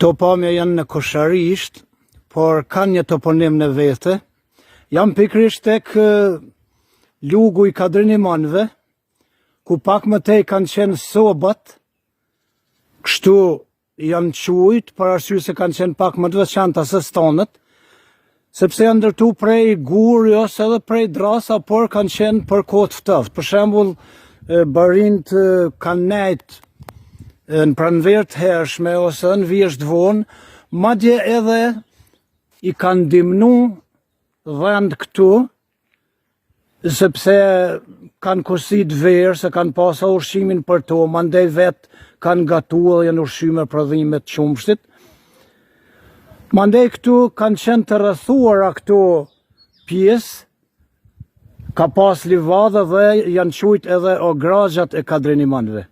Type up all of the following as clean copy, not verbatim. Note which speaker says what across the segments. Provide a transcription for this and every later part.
Speaker 1: Këto pamje janë në Kosharisht, por kanë një toponim në vete. Jam pikërisht tek lugu i Kadri Nimanëve, ku pak më tej kanë qenë sobat, kështu janë qujt, për arsye se kanë qenë pak më të veçanta se stanet, sepse janë ndërtu prej guri ose edhe prej drasa, por kanë qenë për kohë të ftohtë. Për shembull, barinjtë kanë nejt në pranverë të hershme ose edhe në vjeshtë vonë, madje edhe i kanë dimnu dhentë këtu, sepse kanë kosit verë, se kanë pasa ushqimin për to, mandej vetë kanë gatu edhe janë ushqy me prodhime të qumështit. Mandej këtu kanë qenë të rrethuara këto pjesë, ka pas livadhe dhe janë qujt edhe ogragjat e Kadri Nimanëve.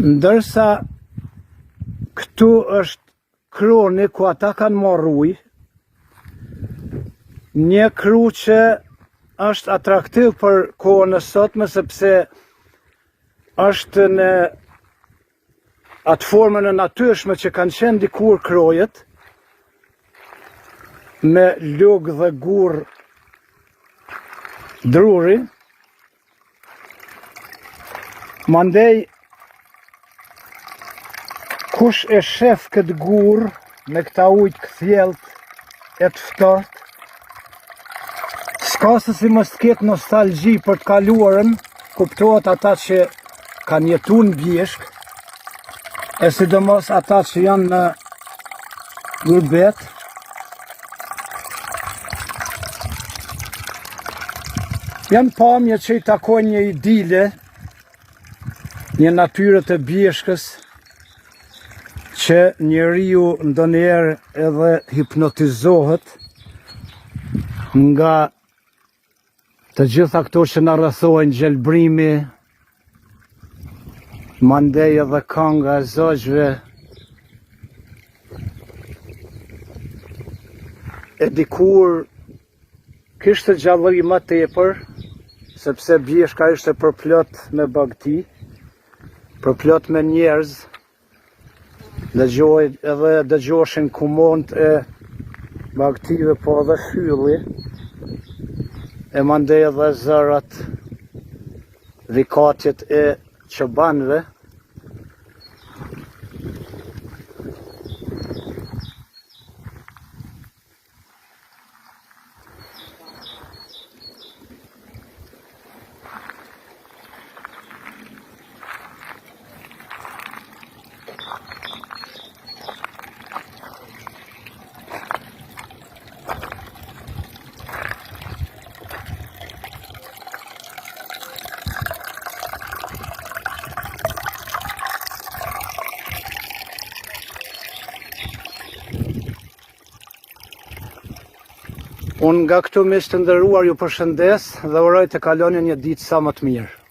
Speaker 1: Ndërsa këtu është kroni ku ata kanë marrë ujë, një kru që është atraktiv për kohën e sotme sepse është në atë formën e natyrshme që kanë qenë dikur krojet, me lugë dhe gur druri, mandej kush e shef këtë gur me këta ujë të kthjellët e të ftohtë, s'ka se si mos të ketë nostalgji për të kaluarën, kuptohet ata që kanë jetu në bjeshkë, e sidomos ata që janë në gurbet, janë pamje që i takojnë një idile, një natyre të bjeshkës, që njeriu ndonjëherë edhe hipnotizohet nga Të gjitha këto që na rrethojnë gjelbrimi, mandej edhe kanga e zogjve, e dikur kishte gjallëri më tepër, sepse bjeshka ishte përplot me bagëti, përplot me njerëz, Dëgjohej edhe dëgjoheshin kumont e bagëtive po edhe fylli e mandej edhe zërat vikatjet e çobanëve Unë nga këtu miq të nderuar ju përshëndes dhe uroj të kaloni një ditë sa më të mirë.